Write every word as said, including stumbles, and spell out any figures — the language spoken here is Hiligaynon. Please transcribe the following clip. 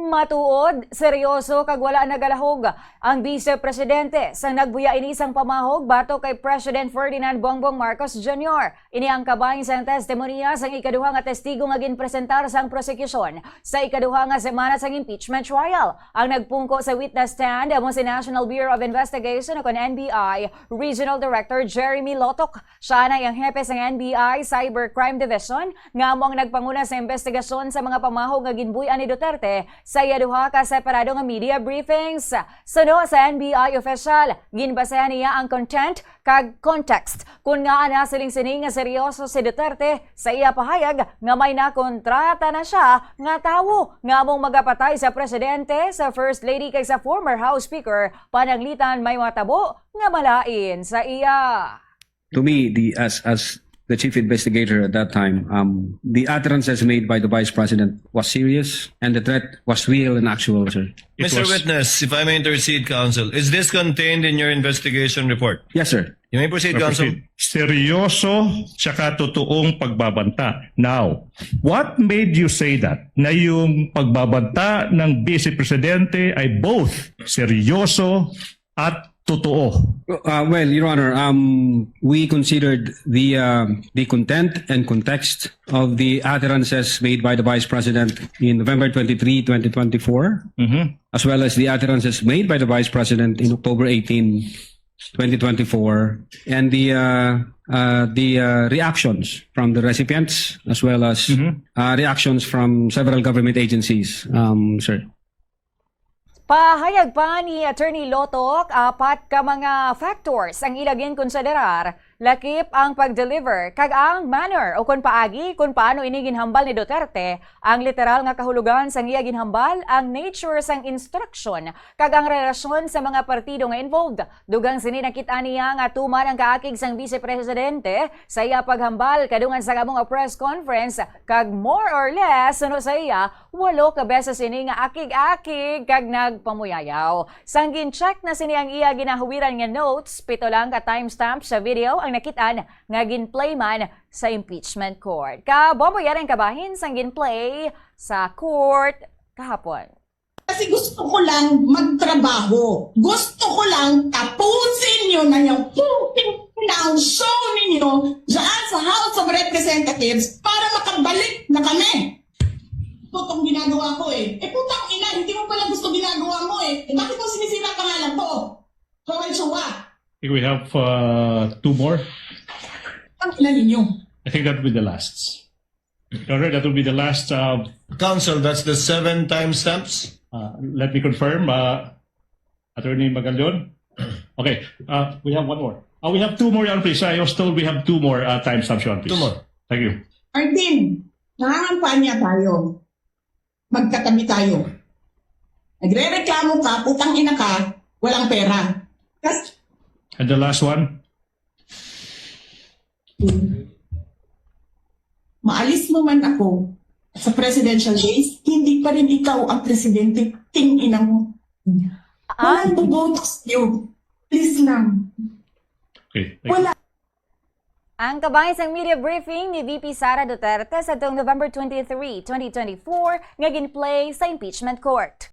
Matuod, seryoso kag wala nagalahog ang Bise Presidente sang nagbuya ini sang pamahog batok kay President Ferdinand Bongbong Marcos Junior. Ini ang kabahin sang testimonya sang ikaduha nga testigo nga ginpresentar sang prosekusyon sa ikaduha nga semana sang impeachment trial. Ang nagpungko sa witness stand amo si National Bureau of Investigation o kon N B I Regional Director Jeremy Lotok. Siya na ang hepe sang N B I Cybercrime Division nga amo ang nagpanguna sa investigasyon sa mga pamahog nga ginbuy-an ni Duterte sa iya duha ka separado nga media briefings. Suno sa N B I official, ginbasehan niya ang content kag context kon ngaa nasiling sini nga seryoso si Duterte sa iya pahayag nga may nakontrata na siya nga tawo nga among magapatay sa presidente, sa First Lady kag sa former House Speaker, pananglitan may matabo nga malain sa iya. To me, the as as the chief investigator at that time, um, the utterances made by the vice president was serious, and the threat was real and actual, sir. It Mister was- Witness, if I may intercede, counsel, is this contained in your investigation report? Yes, sir. You may proceed, counsel. Seryoso tsaka totoong pagbabanta. Now, what made you say that? Na yung pagbabanta ng Vice Presidente ay both seryoso at totoo. Uh, well, Your Honor, um, we considered the uh, the content and context of the utterances made by the Vice President in November twenty-three, twenty twenty-four, Mhm. as well as the utterances made by the Vice President in October eighteen, twenty twenty-four, and the uh, uh, the uh, reactions from the recipients as well as Mhm. uh, reactions from several government agencies, um, sir. Pahayag pa ni Attorney Lotok, apat ka mga factors ang ila ginkonsiderar, lakip ang pag-deliver kag ang manner o kon paagi kon paano ini ginhambal ni Duterte, ang literal nga kahulugan sang iya ginhambal, ang nature sang instruction, kag ang relasyon sa mga partido nga involved. Dugang sini, nakit-an niya nga tuman ang kaakig sang Vice Presidente sa iya paghambal kadungan sang amo nga press conference, kag more or less, suno sa iya, walo ka beses ini nga akig-akig kag nagpamuyayaw. Sang gin-check na sini ang iya ginahuwiran nga notes, pito lang ka timestamp sa video ang nakit-an nga gin-play man sa impeachment court. Kabombo, yari ang kabahin sang gin-play sa court kahapon. Kasi gusto ko lang magtrabaho. Gusto ko lang tapusin nyo na yung puking na ang show ninyo dyan sa House of Representatives para makabalik na kami. Ito itong ginagawa ko eh. Eh, putang ina, hindi mo pala gusto ginagawa mo eh. Eh, bakit mo sinisira pangalan ko? Kaway suwa. I think we have uh, two more. Ang ina ninyo. I think that will be the last. Your Honor, that will be the last. Uh, Counsel, that's the seven timestamps. uh, let me confirm, uh, Attorney Magallon. Okay, uh, we have one more. Uh, we have two more, Your Honor, please. I was told we have two more uh, timestamps, Your Honor, please. Two more. Thank you. Martin, nangangampanya tayo. Magkatabi tayo. Nagre-reklamo ka, putang ina ka, walang pera. Kasi And the last one. maalis mo man ako sa presidential race, hindi pa rin ikaw ang presidente, ting ina mo. Walang boboto sa'yo. Please lang. Okay. Thank you. Wala. Ang kabahin sang media briefing ni V P Sara Duterte sa tuong November twenty-three, twenty twenty-four, nga gin-play sa impeachment court.